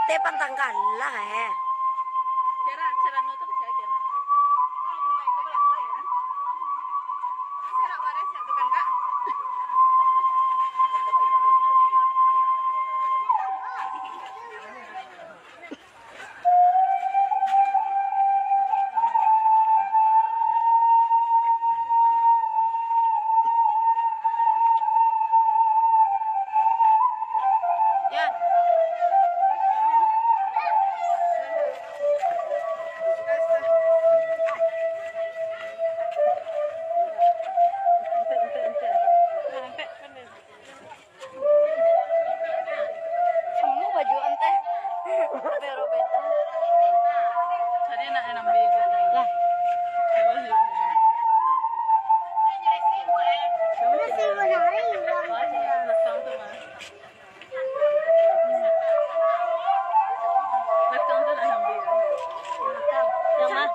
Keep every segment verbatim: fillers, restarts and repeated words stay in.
Teh pantang kalah, eh. Samo baju an teh. Tapi robek. Tadi nak yang ambil itu. Lah. Masih menarik orang. Belakang tu, Mas. Belakang tu nak ambil. Yang mana?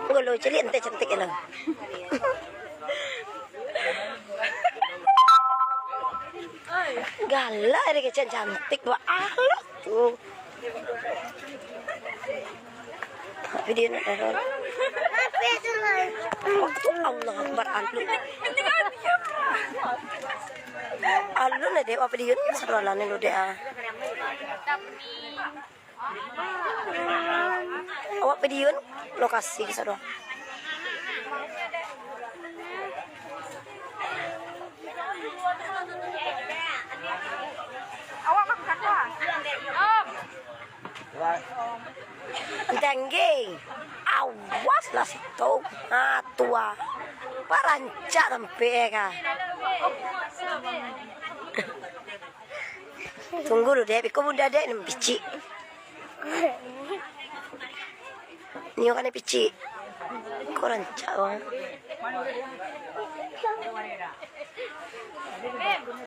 Golo ciliak ente cantik lo. Galak dek kecek cantik, buat alok tu. Video nak taruh. Waktu Allah Akbar, alun. Alun lah dek, apa dia ni? Sarualan ni dek, ah. Awak video ni lokasi, saudara. Awak makan apa? Om. Tanggi. Awas lah situ. Ha, tua. Pak rancak sampai ka. Tunggu dulu dek, iko bunda dek ni picik. Nio kan picik. Ko rancak bang.